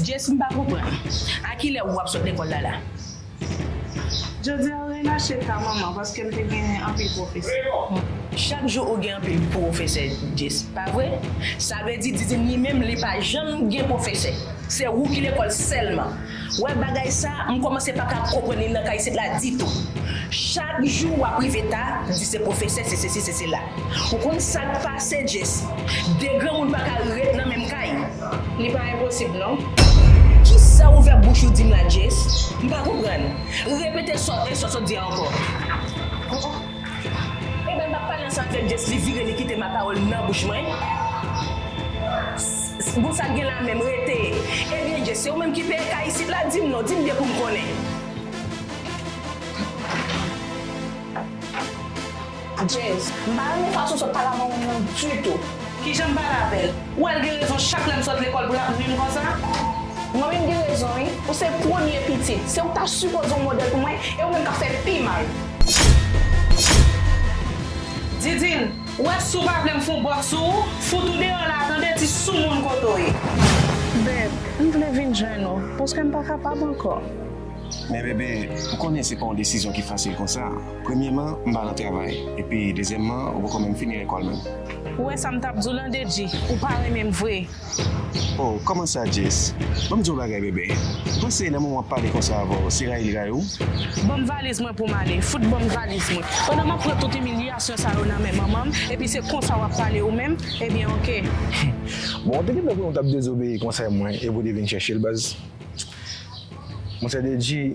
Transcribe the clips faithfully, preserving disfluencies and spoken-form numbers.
Jess, m pa konprann. A kilè w ap sot lekòl la la? Jodi a, w relache ta manman, paske m te gen anpil pwofesè. Chak jou ou gen anpil pwofesè, Jess, pa vre? Sa vle di Didine li menm, li pa janm gen pwofesè. Se ou ki lekòl sèlman. Wè bagay sa, m kòmanse pa ka konprann li nan kay isit la ditou. Chak jou w ap rive ta, di se pwofesè, se sesi, se sela. Ou konn sa k pase, Jess? De granmoun pa ka ret nan menm kay. Li pa enposib, non. Kisa ouvè bouch ou di m la, Jess? M pa konprann. Repete sa w, e sa w sot di a ankò. Ebyen, m ap pale ansanm avèk Jess, li vire, li kite ma pawòl nan bouch mwen. S-, s-, bon, sa k gen la menm, rete. Ebyen, Jess, se ou menm ki peye kay isit la? Di m non, di m byen pou m konnen. Jess, m pa renmen fason sa w pale avè manman m nan ditou. Kijan m pale avè l? Ou wè l gen rezon chak lè m sot lekòl pou l ap nwi m konsa? Mwen menm gen rezon, wi. Ou se premye pitit. Se ou k ta sipoze yon modèl pou mwen, e ou menm k ap fè pi mal. Didine, ou wè si w pa vle m fè yon bòt sou ou, fout ou deyò la, tande, ti soumoun kote w ye. Beb, m vle vin jwenn ou, paske m pa kapab ankò. Men bebe, m konnen se pa yon desizyon ki fasil konsa. Premyèman, m pa nan travay. Epi, dezyèmman, ou poko menm fini lekòl menm. Ou wè sa m t ap di w lan, Dedji? Ou pa renmen m vre. Oh, kòman sa, Jess? Ban m di w yon bagay, bebe. Ou panse lè manman w ap pale konsa avè w, se rayi l rayi w? Ban m valiz mwen pou m ale. Fout ban m valiz mwen. Pandan m ap pran tout imilyasyon sa yo nan men manman m, epi se konsa w ap pale ou menm? Ebyen, oke. Bon, ou te gentan konnen w t ap dezobeyi konsèy mwen, epi w te vin chèche l, baz. Monchè Dedji,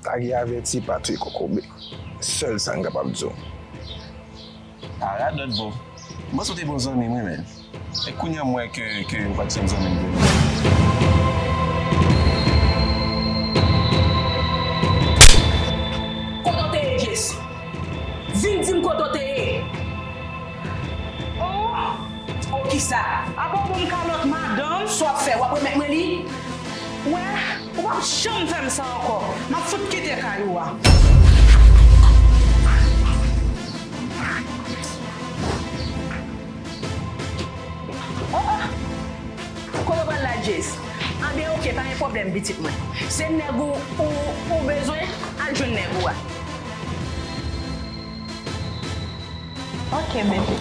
Agui avèti pa touye kokobe. Sèl sa m kapab di w. A radòt vo. M panse w te bon zanmi m, wi, men. E kounye a m wè ke, ke ou pa t janm zanmi m vre, non. Kote w te ye, Jess? Vin di m kote w te ye. Oh! Oh, kisa? Apa w ban m kalòt madanm? Sa w ap fè? W ap remèt mwen li? Wè, ou p ap janm fè m sa ankò. M ap fout kite kay ou a. Oh, oh. Kote w pral la, Jess? Anben, oke, pa gen pwoblèm, pitit mwen. Se nèg ou, ou, ou bezwen, al jwenn nèg ou a. Ok, bebe.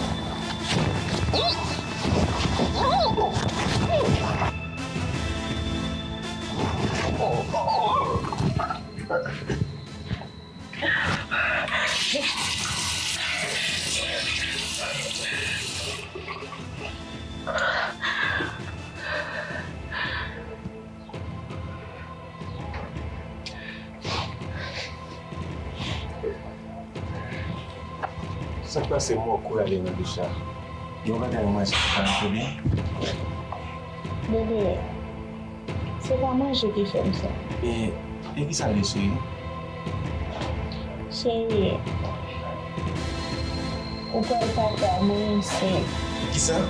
Sa k pase mò kou ale nan douch la? Yon bagay mwen manje ki pa rantre byen? Bebe, se pa manje ki fè m sa. E, e kisa l ye, cheri? Cheri, ou pral papa, mwen ansent. Kisa?